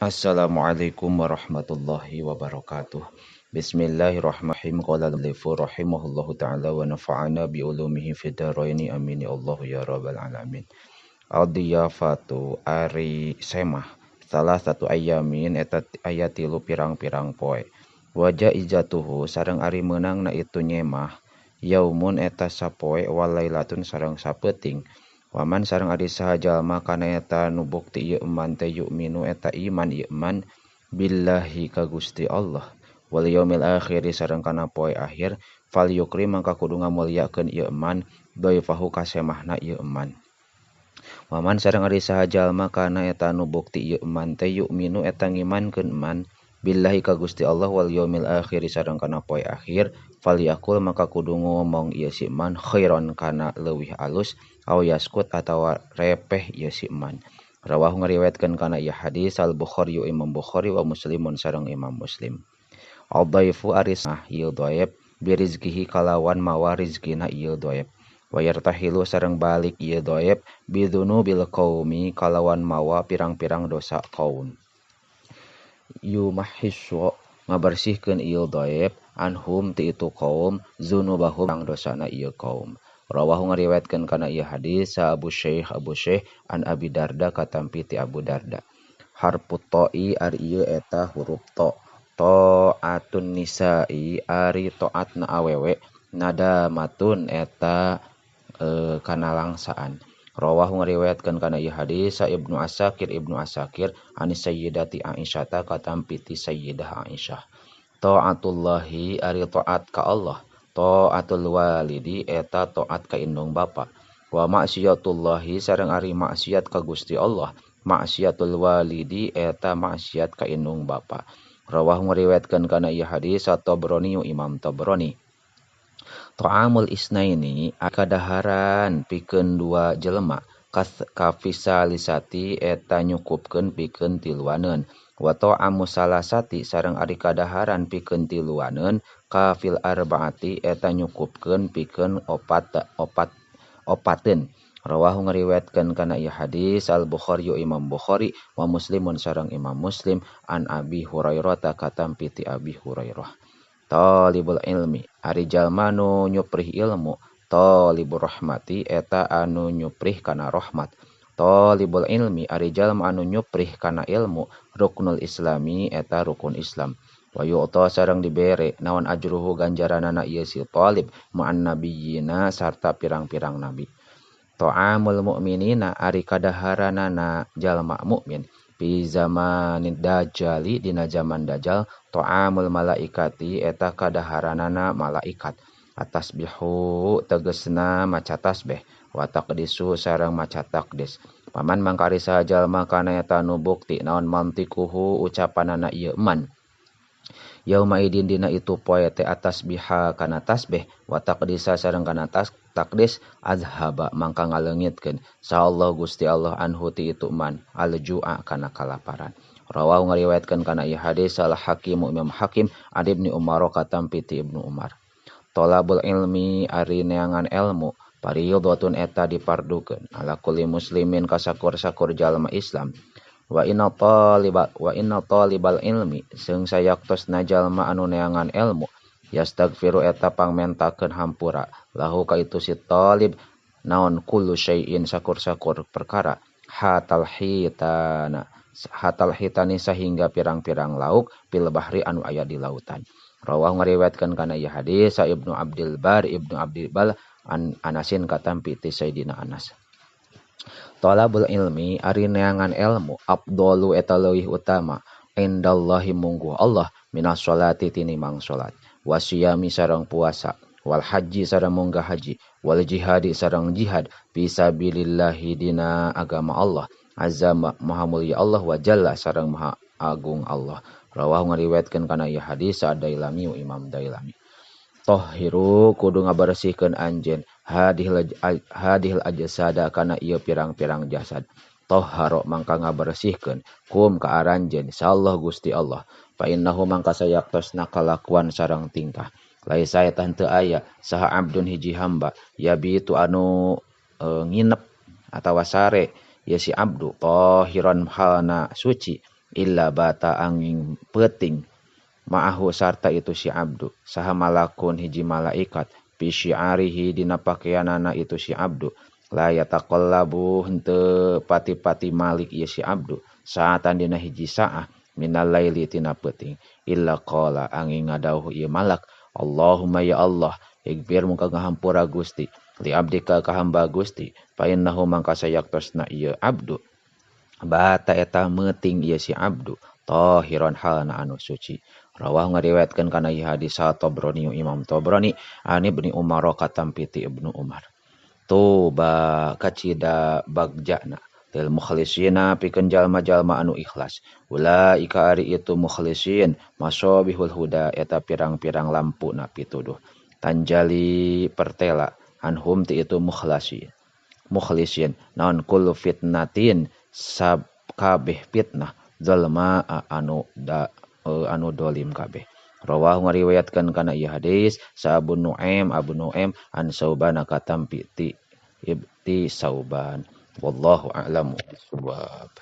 Assalamualaikum warahmatullahi wabarakatuh. Bismillahirrahmanirrahim. Qala al-muallifu rahimahullahu ta'ala wa nafa'ana bi ulumihi fid dharaini amin ya Allah ya rabbal alamin. Al-diyafatu ari semah salah satu ayamin eta aya tilu pirang-pirang poe. Wa jaizatuhu sareng ari meunangna itu nyemah yaumun eta sapoe walailatun sareng sapeuting. Waman sareng ari saha jalma kana eta nu bukti ieu eman teh yu'minu eta iman ieu eman billahi ka Gusti Allah wal yaumil akhir sareng kana poe akhir fal yukrim mangka kudu ngamulyakeun ieu eman dhaifahu ka semahna ieu eman. Waman sareng ari saha jalma kana eta nu bukti ieu eman teh yu'minu eta ngimankeun eman billahi ka Gusti Allah wal yaumil akhir sareng kana poe akhir fal yaqul maka kudu ngomong ieu si eman khairon kana leuwih alus aw yaskut atawa repeh ieu si eman. Rawahu ngariwayatkeun kana ieu hadis Al Bukhari Imam Bukhari wa Muslimun sareng Imam Muslim. Al-dhaifu ari sah ieu dhaif birizkihi kalawan mawa rizkina ieu dhaif. Wa yartahilu sareng balik ieu dhaif bidzunubil qaumi kalawan mawa pirang-pirang dosa kaum. Yumahissu ngabersihkeun ieu dhaif anhum ti itu kaum dzunubahum kang dosana ieu kaum. Rawahu ngariwayatkeun kana ieu hadis Abu Syekh an Abi Darda katampi ti Abu Darda. Harfu ta'i ari ieu eta huruf ta. Ta'atun nisa'i ari taatna awewe nadamatun eta kana langsaan. Rawahu ngariwayatkeun kana ieu hadis Ibnu Asakir an Sayyidati Aisyah katampi ti Sayyidah Aisyah. Ta'atullahi ari taat ka Allah. Ta'atul walidi eta taat ka indung bapa. Wa maksiatullahi sareng ari maksiat ka Gusti Allah. Maksiatul walidi eta maksiat ka indung bapa. Rawahu ngariwayatkeun kana ieu hadis At-Tabrani Imam Tabrani. Ta'amul isnaini kadaharan pikeun dua jelema kafisalisati eta nyukupkeun pikeun tiluaneun. Wa ta'amu salasati sareng ari kadaharan pikeun tiluaneun kafil arbaati eta nyukupkeun pikeun opateun. Rawahu ngariwayatkeun kana ieu hadis Al Bukhari Imam Bukhari wa Muslimun sareng Imam Muslim an Abi Hurairah katampi ti Abi Hurairah. Talibul ilmi ari jalma nu nyuprih ilmu, talibur rahmati eta anu nyuprih kana rahmat. Talibul ilmi ari jalma anu nyuprih kana ilmu, ruknul islami eta rukun Islam. Wa yu'ta sareng dibere naon ajruhu ganjaranana ieu si talib ma'an nabiyina sarta pirang-pirang nabi. Ta'amul mu'minina ari kadaharanana jalma mukmin fi zamanin dajjali dina zaman dajjal ta'amul malaikati eta kadaharanana malaikat. Atasbihu tegesna maca tasbih wa taqdisu sareng maca taqdis. Paman mangkari saha jalma kana eta nu bukti naon mantikuhu ucapanana ieu eman. Yauma idin dina itu poe teh atasbiha kana tasbih wa taqdisa sareng kana taqdis azhaba mangka ngaleungitkeun sa Allah Gusti Allah anhu ti itu man alju'a kana kalaparan. Rawahu ngariwayatkeun kana ieu hadis Al Hakim Imam Hakim an Ibnu Umar katampi ti Ibnu Umar. Talabul ilmi ari neangan ilmu pariyadhatun eta dipardukeun ala kulli muslimin kasakur-sakur jalma Islam. Wa inna talibal ilmi seung sayaktosna jalma anu neangan ilmu yastagfiru eta pangmentakeun hampura lahu ka itu si talib naon kullu syai'in sakur-sakur perkara hatal hitani sahingga pirang-pirang lauk fil bahri anu aya di lautan. Rawahu ngariwayatkeun kana ieu hadis Ibnu Abdil Bar an Anasin katampi ti Sayyidina Anas. Talabul ilmi ari neangan ilmu afdalu eta leuwih utama indallahi mungguh Allah minas sholati tinimang salat wasiyami sareng puasa wal haji sareng munggah haji wal jihadi sareng jihad fisabilillahi dina agama Allah azza maha mulia Allah wa jalla sareng maha agung Allah. Rawahu ngariwayatkeun kana ieu hadis Ad-Dailami Imam Dailami. Tohiru kudu ngabersihkeun anjeun hadihil ajsada kana ieu pirang-pirang jasad. Toharo mangka ngabersihkeun kum ka aranjeun insyaallah Gusti Allah. Fa innahu mangka sayaktosna kalakuan sareng tingkah. Laisa eta henteu aya saha abdun hiji hamba yabitu anu nginep atawa sare ya si abdu tahiran halna suci Illa bata angin peuting ma'ahu sarta itu si abdu saha malakun hiji malaikat fi syi'arihi dina pakaianana itu si abdu la yataqallabu henteu pati-pati malik ieu si abdu saatan dina hiji saah minal laili tina peuting illa qala angin ngadauh ieu malak Allahumma ya Allah ighfir mungka ngahampura Gusti li abdika ka hamba Gusti fa innahu mangka sayaktosna ieu abdu bata eta meuting ieu si abdu tahiran halna anu suci. Rawah ngariwayatkeun kana ieu hadis Tabrani Imam Tabrani an Ibni Umar katampi ti Ibnu Umar. Tuba kacida bagjana lil mukhlisina pikeun jalma-jalma anu ikhlas. Ulaika ari itu mukhlisin masobihul huda eta pirang-pirang lampuna pituduh. Tanjali pertela anhum ti itu mukhlasin. Mukhlisin naon kullu fitnatin sab kabeh fitnah zalma anu da anu dolim kabeh. Rawah ngariwayatkeun kana ieu hadis sa Abu Nuaim Abu Nuaim an Saubana katampi ti Sauban. Wallahu a'lamu bissawab.